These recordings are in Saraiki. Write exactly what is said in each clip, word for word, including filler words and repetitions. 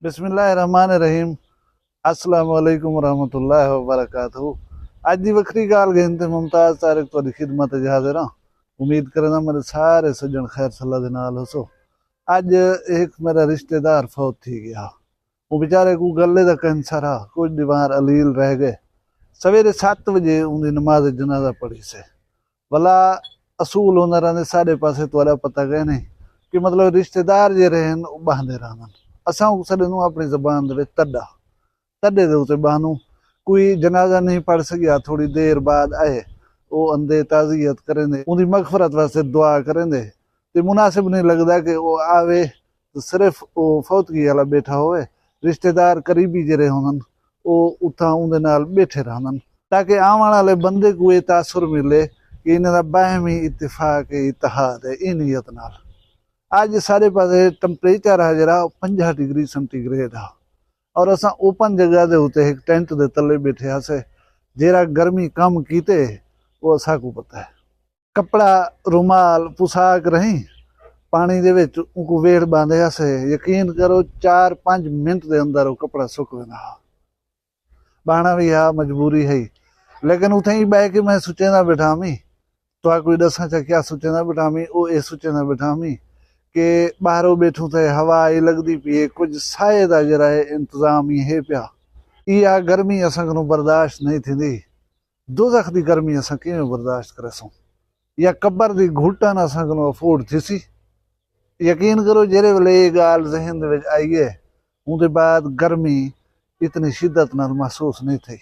بسم اللہ الرحمن الرحیم۔ السلام علیکم ورحمۃ اللہ وبرکاتہ۔ اڄ دی وکھری ڳالھ گھن تے ممتاز طارق تہاݙی خدمت اچ حاضر ہاں۔ امید کرینداں میݙے سارے سڄݨ خیر صلاح دے نال ہوسو۔ اڄ ہک میݙا رشتہ دار فوت تھی ڳیا۔ او وچارے کوں ڳلے دا کینسر ہا، کجھ ݙینہوار علیل رہ ڳئے۔ سویرے ست وڄے اوندی نماز جنازہ پڑھیسے۔ ولا اصول ہوندا رہندے، ساݙے پاسے تہاݙا پتہ کائنی کہ مطلب رشتہ دار جیڑھے ہن او ٻہندے رہندن۔ اساں اوں سݙیندوں اپݨی زبان دے وچ تݙا۔ تݙے دے اتے ٻہندوں۔ کوئی جنازہ نہیں پڑھ سڳیا، تھوڑی دیر بعد آئے، او اندے تعزیت کریندے، اوندی مغفرت واسطے دعا کریندے۔ تے مناسب نہیں لڳدا کہ او آوے تے صرف او فوتگی والا ٻیٹھا ہووے۔ رشتہ دار قریبی جیڑھے ہوندن او اتھاں اوندے نال ٻیٹھے رہندن، تاکہ آوݨ والے بندے کوں اے تاثر ملے کہ انہاں دا باہمی اتفاق ہے، اتحاد ہے، ایں نیت نال۔ اڄ ساݙے پاسے ٹمپریچر ہا جیڑھا، او پنجاہ ڈگری سینٹی گریڈ ہا، اور اساں اوپن جگہ دے اتے ہک ٹینٹ دے تلے ٻیٹھے ہاسے۔ جیڑھا گرمی کم کیتے، او اساکوں پتہ ہے۔ کپڑا، رومال، پوشاک رہیں پاݨی دے وچ اونکوں ویڑھ ٻاندے ہاسے۔ یقین کرو، چار پنج منٹ دے اندر او کپڑا سک ویندا ہا۔ ٻاہݨا وی ہا، مجبوری ہئی، لیکن اتھائیں ٻہہ کے میں سوچیندا ٻیٹھا ہمی۔ تہاکوں ݙساں چا کیا سوچیندا ٻیٹھا ہمی؟ او اے سوچیندا ٻیٹھا ہمی کہ ٻاہروں ٻیٹھوں تے ہوا ای لڳدی پئی ہے، کجھ سائے دا جیڑھا ہے انتظام ای ہے پیا۔ ایہا گرمی اساں کنوں برداشت نہیں تھیندی۔ دوزخ دی گرمی اساں کیویں برداشت کریسوں؟ یا قبر دی گھٹن اساں کنوں افورڈ تھیسی؟ یقین کرو، جیڑھے ویلے اے ڳالھ ذہن دے وچ آئی ہے، اوندے بعد گرمی اتنی شدت نال محسوس نہیں تھئی۔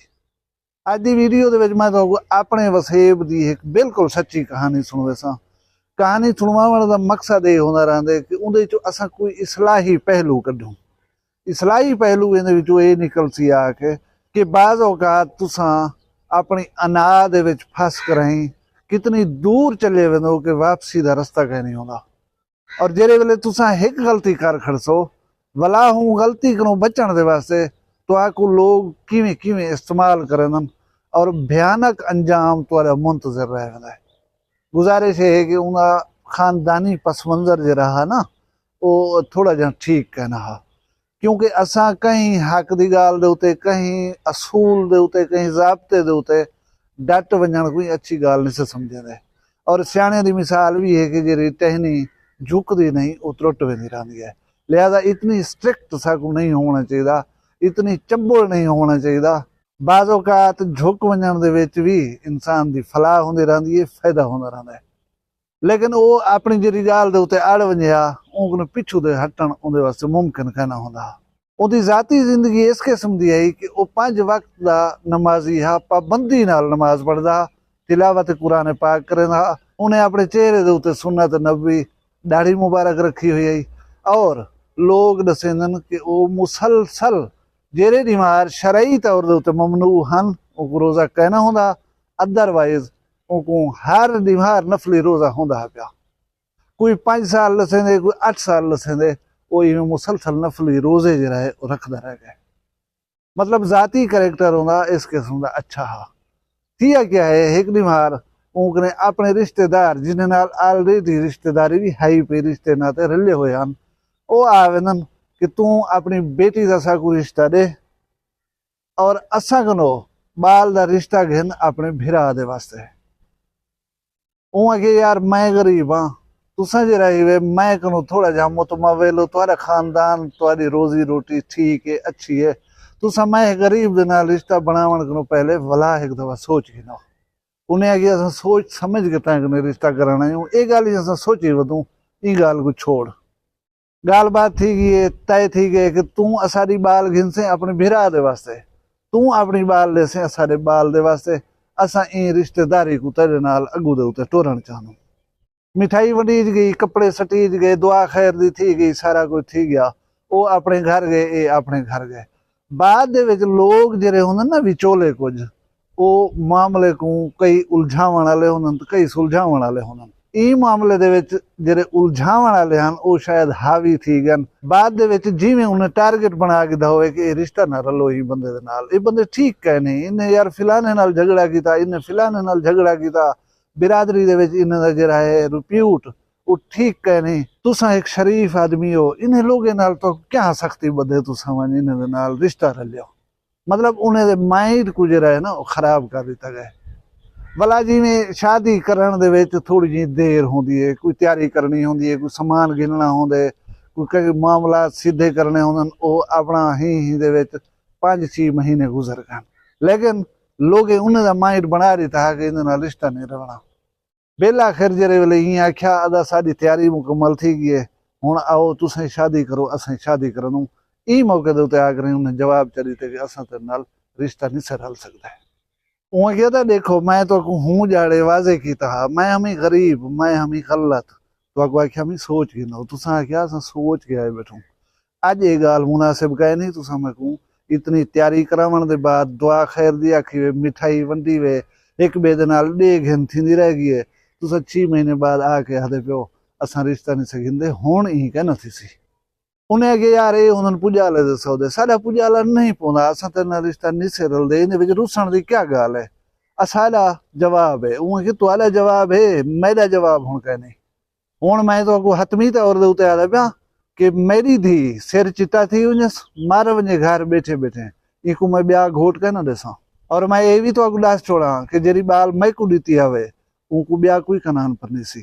اڄ دی ویڈیو دے وچ میں تہاکوں اپݨے وسیب دی ہک بالکل سچی کہانی سݨویساں۔ کہانی سݨواوݨ دا مقصد اے ہوندا رہندے کہ اوندے وچوں اساں کوئی اصلاحی پہلو کڈھوں۔ اصلاحی پہلو ایندے وچوں اے نکلسی آ کے کہ بعض اوقات تساں اپݨی انا دے وچ پھس کرہیں کتنی دور چلے ویندو کہ واپسی دا رستہ کائنی ہوندا۔ اور جیڑھے ویلے تساں ہک غلطی کر کھڑسو، ولا ہوں غلطی کنوں بچݨ دے واسطے تہاکوں لوگ کیویں کیویں استعمال کریندن اور بھیانک انجام تہاݙا منتظر رہ ویندا ہے۔ گزارش اے ہے کہ اوندا خاندانی پس منظر جیڑھا ہا نا، او تھوڑا جیہاں ٹھیک کائنا ہا، کیونکہ اساں کہیں حق دی ڳالھ دے اتے، کہیں اصول دے اتے، کہیں ضابطے دے اتے ڈٹ ونڄݨ کوئی اچھی ڳالھ نہیں سے سمجھیندے۔ اور سیاݨے دی مثال وی ہے کہ جیڑھی ٹہنی جھکدی نہیں، او ترٹ ویندی رہندی ہے۔ لہذا اتنی اسٹرکٹ ساکوں نہیں ہووݨا چاہیدا، اتنی چٻڑ نہیں ہووݨا چاہیدا۔ بعض اوقات جھک ونڄݨ دے وچ وی انسان دی فلاح ہوندی رہندی ہے، فائدہ ہوندا رہندا ہے۔ لیکن او اپݨی جیڑھی ڳالھ دے اتے اڑ ونڄے ہا، اونکوں پچھوں دے ہٹݨ اوندے واسطے ممکن کائنا ہوندا ہا۔ اوندی ذاتی زندگی اس قسم دی ہئی کہ او پنج وقت دا نمازی ہا، پابندی نال نماز پڑھدا ہا، تلاوت قرآن پاک کریندا ہا۔ اونے اپݨے چہرے دے اتے سنت نبوی، ݙاڑھی مبارک رکھی ہوئی ہئی، اور لوگ ݙسیندن کہ او مسلسل جیڑھے ݙینہوار شرعی طور دے اتے ممنوع ہن، اونکوں روزہ کائنا ہوندا، ادر وائز اونکوں ہر ݙینہوار نفلی روزہ ہوندا ہا پیا۔ کوئی پنج سال ݙسیندے، کوئی اٹھ سال ݙسیندے، او ایویں مسلسل نفلی روزے جیڑھا ہے، او رکھدا رہ ڳئے۔ مطلب، ذاتی کریکٹر اوندا اس قسم دا اچھا ہا۔ تھیا کیا ہے، ہک ݙینہوار اونکوں اپݨے رشتہ دار، جنہیں نال آلریڈی رشتہ داری وی ہئی پئی، رشتے ناطے رلے ہوئے ہن، او آ ویندن کہ توں اپݨی بیٹی دا ساکوں رشتہ ݙے، اور اساں کنوں ٻال دا رشتہ گھن اپݨے بھرا دے واسطے۔ اوں آکھیا، یار، میں غریب ہاں، تساں جیڑھا ہیوے، میں کنوں تھوڑا جیہا متمول ہو، تہاݙا خاندان، تہاݙی روزی روٹی ٹھیک ہے، اچھی ہے، تساں میں غریب دے نال رشتہ بݨاوݨ کنوں پہلے ولا ہک دفعہ سوچ گھنو۔ انہیں آکھیا، اساں سوچ سمجھ کے تاں کنے رشتہ کرݨا ہے، اے ڳالھ ہی اساں سوچی ودوں، ایں ڳالھ کوں چھوڑ۔ ڳالھ بات تھی ڳئی ہے، طے تھی ڳئے کہ توں اساݙی ٻال گھنسیں اپݨے بھرا دے واسطے، توں اپݨی ٻال ݙیسیں اساݙے ٻال دے واسطے، اساں ایں رشتہ داری کوں تیݙے نال اڳوں دے اتے ٹورݨ چاہندوں۔ مٹھائی ونڈیج ڳئی، کپڑے سٹیج ڳئے، دعا خیر دی تھی ڳئی، سارا کجھ تھی ڳیا۔ او اپݨے گھر ڳئے، اے اپݨے گھر ڳئے۔ بعد دے وچ لوگ جیڑھے ہوندن نا وچولے کجھ، او معاملے کوں کئی الجھاوݨ والے ہوندن تے کئی سلجھاوݨ والے ہوندن۔ ایں معاملے دے وچ جیڑھے الجھاوݨ والے ہن، او شاید حاوی تھی ڳئن۔ بعد دے وچ جیویں انہیں ٹارگٹ بݨا گھدا ہووے کہ اے رشتہ نہ رلو ایں بندے دے نال، اے بندے ٹھیک کائنی، انہیں یار فلانے نال جھڳڑا کیتا، انہیں فلانے نال جھڳڑا کیتا، برادری دے وچ انہیں دا جیڑھا ہے ریپیوٹ، او ٹھیک کائنی۔ تساں ہک شریف آدمی ہو، انہیں لوگیں نال تو کیا سختی ٻدھے؟ تساں ونڄ انہیں دے نال رشتہ رلیو، مطلب انہیں دے مائنڈ کوں جیڑھا ہے نا، او خراب کر ݙتا ڳئے۔ ولا جیویں شادی کرݨ دے وچ تھوڑی جی دیر ہوندی ہے، کوئی تیاری کرݨی ہوندی ہے، کوئی سامان گھنݨا ہوندا ہے، کوئی کئی معاملات سیدھے کرݨے ہوندن، او اپݨا ہی ہی دے وچ پنج چھی مہینے گزر ڳئن۔ لیکن لوگیں انہیں دا مائنڈ بݨا ݙتا ہا کہ انہیں نال رشتہ نہیں رہݨا۔ بالآخر جیڑھے ویلے ایں آکھیا، ادا ساݙی تیاری مکمل تھی ڳئی ہے، ہݨ آؤ تساں شادی کرو، اساں شادی کرݨوں۔ ایں موقع دے اتے آ کر انہیں جواب چا ݙتے کہ اساں تیرے نال رشتہ نہیں سے رل سڳدا ہے۔ اوں آکھیا، تاں ݙیکھو، میں تہاکوں ہوں ڄاڑے واضح کیتا ہا، میں ہمی غریب، میں ہمی غلط، تہاکوں آکھیا ہمی سوچ گھنو، تساں آکھیا اساں سوچ کے آئے ٻیٹھوں۔ اڄ اے ڳالھ مناسب کائنی، تساں میکوں اتنی تیاری کراوݨ دے بعد دعا خیر دی آکھی وے، مٹھائی ونڈی وے، ہک ٻئے دے نال ݙے گھن تھیندی رہ ڳئی ہے، تساں چھی مہینے بعد آ کے آہدے پیو اساں رشتہ نہیں سے گھندے، ہݨ ایں کائنا تھیسی۔ انہیں آکھیا، یار، اے ہوندن پڄالے دے سودے، ساݙا پڄالا نہیں پوندا، اساں تیرے نال رشتہ نہیں سے رلدے، ایندے وچ رسݨ دی کیا ڳالھ ہے؟ اساݙا جواب ہے۔ اوں آکھیا، تہاݙا جواب ہے، میݙا جواب ہݨ کائنی۔ ہݨ میں تہاکوں حتمی طور دے اتے آہدا پیاں کہ میݙی دھی سر چٹا تھی ونڄس، مر ونڄے گھر ٻیٹھے ٻیٹھے، اینکوں میں ٻیا گھوٹ کائنا ݙیساں۔ اور میں اے وی تہاکوں ݙس چھوڑاں کہ جیڑھی ٻال میکوں ݙتی ہاوے، اونکوں ٻیا کوئی کنان پرنیسی۔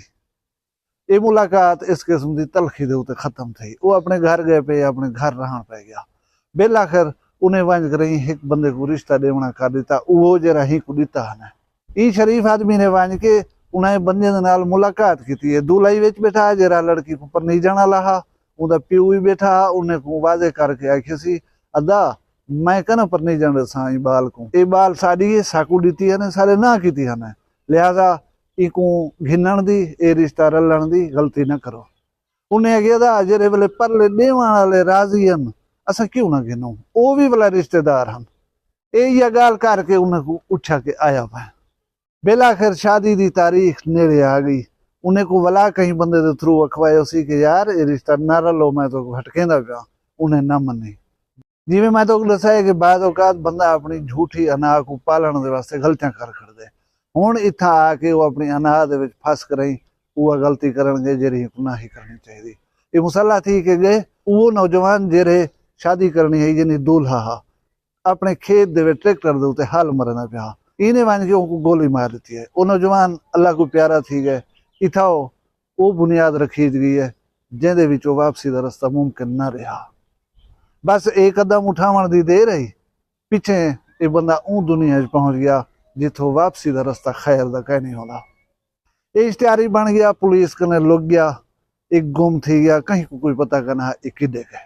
اے ملاقات اس قسم دی تلخی دے اتے ختم تھئی۔ او اپݨے گھر ڳئے پئے، اپݨے گھر رہݨ پئے ڳیا۔ بالآخر انہیں ونڄ کریں ہک بندے کوں رشتہ ݙیوݨا کر ݙتا، اوہو جیڑھا ہیکوں ݙتا ہن۔ ایں شریف آدمی نے ونڄ کے انہائیں بندیاں دے نال ملاقات کیتی ہے۔ دولہائی وچ ٻیٹھا ہا، جیڑھا لڑکی کوں پرنیجݨ آلا ہا، اوندا پیو وی ٻیٹھا ہا، انہیں کوں واضح کر کے آکھیسی، ادا، میں کنا پرنیجݨ ݙیساں ایں ٻال کوں۔ اے ٻال ساݙی ہے، ساکوں ݙتی ہن، سارے نہ کیتی ہن۔ لہذا اینکوں گھنݨ دی، اے رشتہ رلݨ دی غلطی نہ کرو۔ انہیں آکھیا، ادا، جیڑھے ویلے پرلے ݙیوݨ آلے راضی ہن، اساں کیوں نہ گھنوں؟ او وی ولا رشتے دار ہن۔ اے ایہا ڳالھ کر کے انہیں کوں اٹھا کے آیا پئے۔ بالآخر شادی دی تاریخ نیڑے آ ڳئی۔ انہیں کوں ولا کہیں بندے دے تھرو اکھوایوسی کہ یار، اے رشتہ نہ رلو، میں تہاکوں ہٹکیندا پیاں۔ انہیں نہ منی۔ جیویں میں تہاکوں ݙسایا کہ بعض اوقات بندہ اپݨی جھوٹی انا کوں پالݨ دے واسطے غلطیاں کر کھڑدے۔ ہݨ اتھاں آ کے او اپݨی انا دے وچ پھس کریں اوہا غلطی کرݨ ڳئے جیڑھی ہیکوں نہ ہی کرݨی چاہیدی۔ اے مصالحہ تھی کے ڳئے۔ او نوجوان جیڑھے شادی کرݨی ہئی، یعنی دولہا ہا، اپݨے کھیت دے وچ ٹریکٹر دے اتے ہل مریندا پیا ہا۔ اینے ونڄ کے اونکوں گولی مار ݙتی ہے۔ او نوجوان اللہ کوں پیارا تھی ڳئے۔ اتھاؤ او بنیاد رکھیج ڳئی ہے جیندے وچ او واپسی دا رستہ ممکن نہ رہیا۔ بس اے قدم اٹھاوݨ دی دیر ہئی، پچھیں اے بندہ اوں دنیا اچ پہنچ ڳیا جتھوں واپسی دا رستہ خیر دا کائنی ہوندا۔ اے اشتہاری بݨ ڳیا، پولیس کنے لک ڳیا، اے گم تھی ڳیا، کہیں کوں کوئی پتہ کائنا ہا اے کݙے ڳئے۔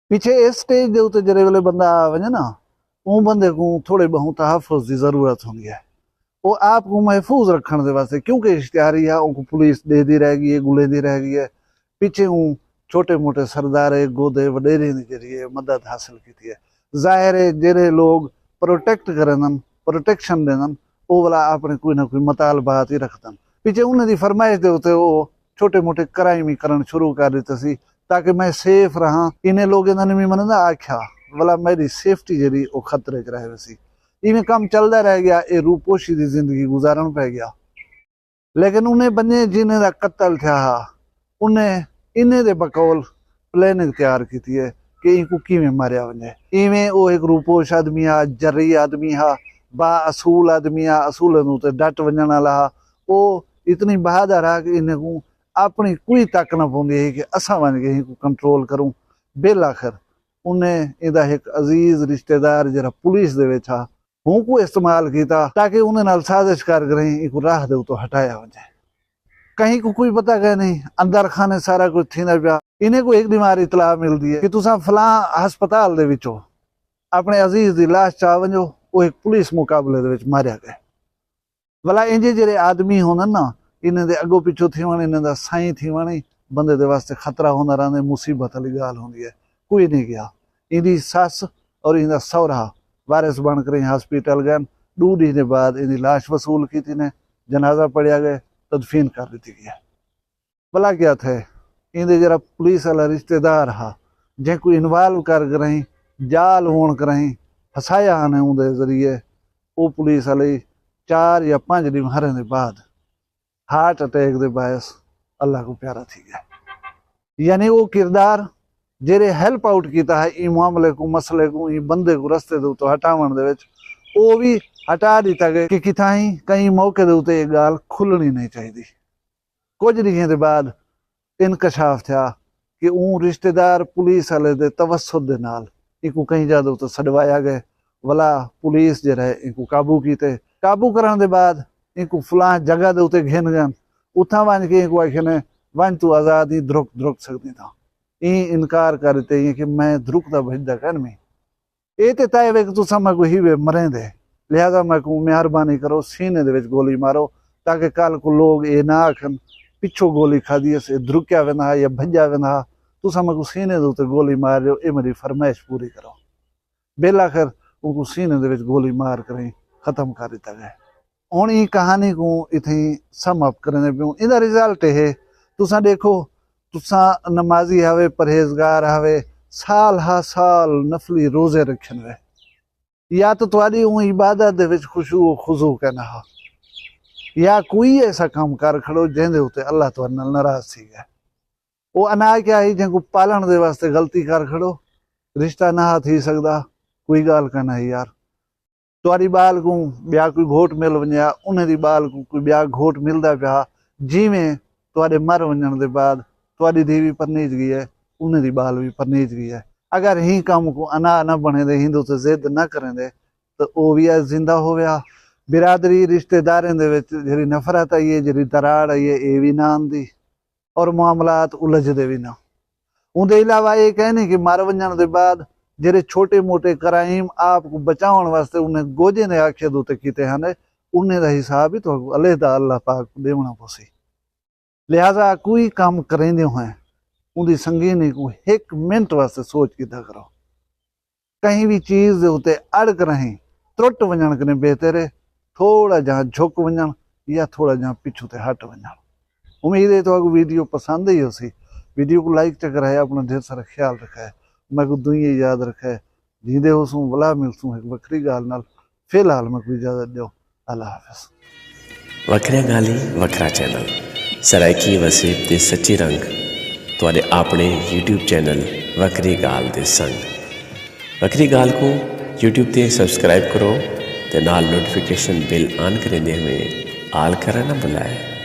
پچھے اس سٹیج دے اتے جیڑھے ویلے بندہ آ ونڄے نا، اوں بندے کوں تھوڑے ٻہوں تحفظ دی ضرورت ہوندی ہے۔ او آپ کوں محفوظ رکھݨ دے واسطے، کیونکہ اشتہاری ہا، اونکوں پولیس ݙیہدی رہ ڳئی ہے، ڳولیندی رہ ڳئی ہے۔ پچھے اوں چھوٹے موٹے سرداریں، گودھیں، وݙیریں دی جیڑھی ہے مدد حاصل کیتی ہے۔ ظاہر ہے جیڑھے لوگ پروٹیکٹ کریندن، پروٹیکشن ݙیندن، او ولا اپݨے کوئی نہ کوئی مطالبات ہی رکھدن۔ پچھے انہیں دی فرمائش دے اتے او چھوٹے موٹے کرائم ہی کرݨ شروع کر ݙتے سی تاکہ میں سیف رہاں۔ انہیں لوگیں دا نہیں منیندا آکھیا، ولا میݙی سیفٹی جیڑھی او خطرے اچ رہ ویسی۔ ایویں کم چلدا رہ ڳیا، اے روپوشی دی زندگی گزارݨ پئے ڳیا۔ لیکن انہیں بندے جنہیں دا قتل تھیا ہا، انہیں انہیں دے بقول پلاننگ تیار کیتی ہے کہ اینکوں کیویں ماریا ونڄے۔ ایویں او ہک روپوش آدمی ہا، جرئی آدمی ہا، با اصول آدمی ہا، اصولیں دے اتے ڈٹ ونڄݨ آلا ہا۔ او اتنی بہادر ہا کہ انہیں کوں اپݨی کوئی تک نہ پوندی ہئی کہ اساں ونڄ کے ہیکوں کنٹرول کروں۔ بالآخر انہیں ایندا ہک عزیز رشتہ دار جیڑھا پولیس دے وچ ہا، ہونکوں استعمال کیتا تاکہ اوندے نال سازش کر کریں اینکوں راہ دے اتوں ہٹایا ونڄے۔ کہیں کوں کوئی پتہ کائنی، اندر خانے سارا کجھ تھیندا پیا۔ انہیں کوں ہک ݙینہوار اطلاع ملدی ہے کہ تساں فلاں ہسپتال دے وچوں اپݨے عزیز دی لاش چا ونڄو، او ہک پولیس مقابلے دے وچ ماریا ڳئے۔ ولا اینجھے جیڑھے آدمی ہوندن نا، انہیں دے اڳوں پچھوں تھیوݨ، انہیں دا سائیں تھیوݨ ہی بندے دے واسطے خطرہ ہوندا رہندے، مصیبت آلی ڳالھ ہوندی ہے۔ کوئی نہیں ڳیا۔ ایندی سس اور ایندا سہرا وارث بݨ کریں ہاسپیٹل ڳئن۔ ݙو ݙینھ دے بعد ایندی لاش وصول کیتی نے، جنازہ پڑھیا ڳئے، تدفین کر ݙتی ڳئی ہے۔ بھلا کیا تھئے، ایندے جیڑھا پولیس آلا رشتہ دار ہا، جینکوں انوالو کر کرہیں، جال ہووݨ کرہیں پھسایا ہن اوندے ذریعے، او پولیس آلے چار یا پنج ݙینہواریں دے بعد ہارٹ اٹیک دے باعث اللہ کوں پیارا تھی ڳئے۔ یعنی او کردار جیڑھے ہیلپ آؤٹ کیتا ہے ایں معاملے کوں، مسئلے کوں، ایں بندے کوں رستے دے اتوں ہٹاوݨ دے وچ، او وی ہٹا ݙتا ڳئے کہ کتھائیں کہیں موقع دے اتے اے ڳالھ کھلݨی نہیں چاہیدی۔ کجھ ݙینہاں دے بعد انکشاف تھیا کہ اوں رشتہ دار پولیس آلے دے توسط دے نال اینکوں کہیں جاہ دے اتے سݙوایا ڳئے، ولا پولیس جیڑھا ہے اینکوں قابو کیتے۔ قابو کرݨ دے بعد اینکوں فلاں جگہ دے اتے گھن ڳن، اتھاں ونڄ کے اینکوں آکھے نے، ونڄ توں آزاد ہیں، دھرک دھرک سڳدیں تاں۔ ایں انکار کر ݙتے ایں کہ میں دھرکدا بھڄدا کائنی۔ اے تے طے وے کہ تساں میکوں ہیوے مریندے، لہذا میکوں مہربانی کرو سینے دے وچ گولی مارو، تاکہ کل کوں لوگ اے نہ آکھن پچھوں گولی کھادی ہس، اے دھرکیا ویندا ہا یا بھڄا ویندا ہا۔ تساں میکوں سینے دے اتے گولی مار ݙیو، اے میݙی فرمائش پوری کرو۔ بالآخر اونکوں سینے دے وچ گولی مار کریں ختم کر ݙتا ڳئے۔ ہݨ ایں کہانی کوں اتھیں سم اپ کریندے پیوں۔ ایندا رزلٹ اے ہے، تساں ݙیکھو، تساں نمازی ہاوے، پرہیزگار ہاوے، سال ہا سال نفلی روزے رکھن وے، یا تاں تہاݙی اوں عبادت دے وچ خشوع و خضوع کائنا ہا، یا کوئی ایسا کم کر کھڑو جیندے اتے اللہ تہاݙے نال ناراض تھی ڳئے۔ او انا کیا ہئی جینکوں پالݨ دے واسطے غلطی کر کھڑو، رشتہ نہ ہا تھی سڳدا، کوئی ڳالھ کائنا ہئی یار۔ تہاݙی ٻال کوں ٻیا کوئی گھوٹ مل ونڄے ہا، انہیں دی ٻال کوں کوئی ٻیا گھوٹ ملدا پیا ہا، جیویں تہاݙے مر ونڄݨ دے بعد تہاݙی دھی وی پرنیج ڳئی ہے، انہیں دی ٻال وی پرنیج ڳئی ہے۔ اگر ہیں کم کوں انا نہ بݨیندے، ہیندے اتے ضد نہ کریندے، تاں او وی اڄ زندہ ہووے ہا۔ برادری، رشتہ داریں دے وچ جیڑھی نفرت آئی ہے، جیڑھی دراڑ آئی ہے، اے وی نہ آندی۔ اور معاملات الجھدے وی نہ۔ اوندے علاوہ اے کائنی کہ مر ونڄݨ دے بعد جیڑھے چھوٹے موٹے کرائم آپ کوں بچاوݨ واسطے انہیں گوجیں دے آکھے دے اتے کیتے ہن، انہیں دا حساب وی تہاکوں علیحدہ اللہ پاک کوں ݙیوݨا پوسی۔ لہذا کوئی کم کریندے ہوئیں اوندی سنگینی کوں ہک منٹ واسطے سوچ گھدا کرو۔ کہیں وی چیز دے اتے اڑک رہیں، ترٹ ونڄݨ کنیں بہتر ہے تھوڑا جہاں جھک ونڄݨ یا تھوڑا جہاں پچھوں تے ہٹ ونڄݨ۔ امید ہے تہاکوں ویڈیو پسند آئی ہوسی۔ ویڈیو کوں لائک چا کرائے، اپݨا ڈھیر سارا خیال رکھائے۔ میکوں دعائیں یاد رکھائے۔ جیندے ہوسوں، ولا ملسوں ہک وکھری ڳالھ نال۔ فی الحال میکوں اجازت ݙیو۔ اللہ حافظ۔ وکھریاں ڳالھیں، وکھرا چینل۔ سرائیکی وسیب دے سچے رنگ تہاݙے اپݨے یوٹیوب چینل وکھری ڳالھ دے سنگ۔ وکھری ڳالھ کوں یوٹیوب تے سبسکرائب کرو تے نال نوٹیفیکیشن بیل آن کریندے ہوئے آل کرݨ نہ بھلائے۔